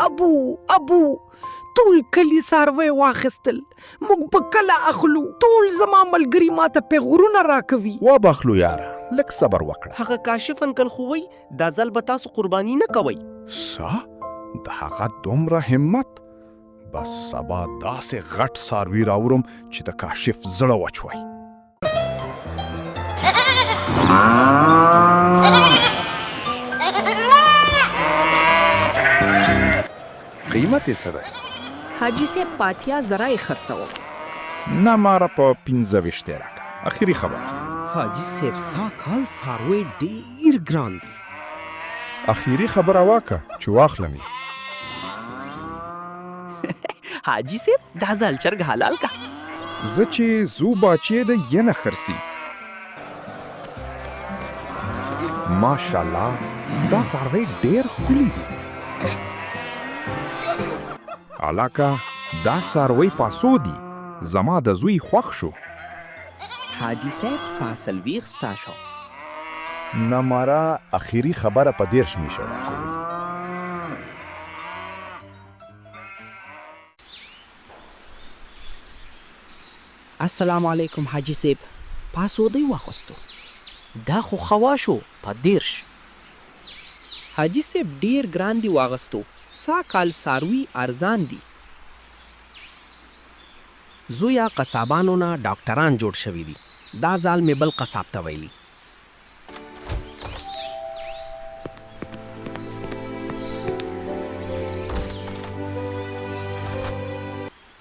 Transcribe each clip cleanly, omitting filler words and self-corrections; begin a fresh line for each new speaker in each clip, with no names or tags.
ابو ابو ټول کلي څاروی واخیستل موږ به کله اخلو ټول زما ملګري ماته پیغورونه راکوي.
وبه اخلو یاره لږ صبر وکړه.
هغه کاشف انکل خو وایي دا ځل به تاسو قرباني نه کوئ.
څه؟ د هغه دومره همت؟ بس سبا داسې غټ څاروي راوړم چې د کاشف زړه وچوي. قیمت یې څه دی؟
حاجي صیب پاتیا زره یې خرڅوم.
نه ماره په 25 یې راکه اخري خبره.
حاجي صیب سا کال څاروی ډیر ګران دي.
اخیري خبره واکه چې واخلم یې.
حاجي صیب دا ځل چرګ حلال که.
زه چې زو باچې د ینه خرڅي. ماشاءالله دا څاروی ډیر ښکلي دي. علاکه دا څاروی پاسو دي زما د زوی خوښ شو.
حاجي صاحب پاسلویخ ستا شو.
نه ماره اخیری خبره په 30 میشه راکوی.
السلام علیکم حاجی صیب پاسودی واخستو. دا خو خوا شو په 30. حاجی صیب ډیر ګران دی واغستو سا کال څاروی ارزان دی. زویه قصابانو نه ډاکټران جوړ شوي دي دا ځال مې بل قصاب ته ویلي.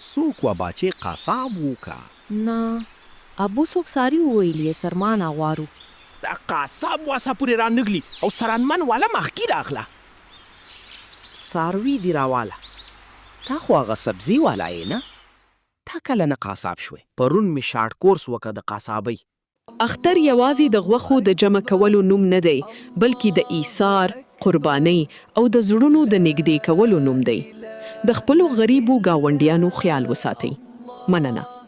څوک وه باچې قصاب وو که.
نه ابو څوک ساري وویل یې سرمانه غوارو.
دا قصاب واسه پورې رانغلي او سرانمن واله مخکي راغله. څاروي دي راواله تا خو هغه سبزي والا یې نه تا کله نه قاصاب شوې. پرون مې شارټ کورس وکه د قاصابۍ.
اختر یوازې د غوښو د جمع کولو نوم نه دی، بلکې د ایثار، قربانۍ او د زړونو د نږدې کولو نوم دی. د خپلو غریبو ګاونډیانو خیال وساتئ. مننه.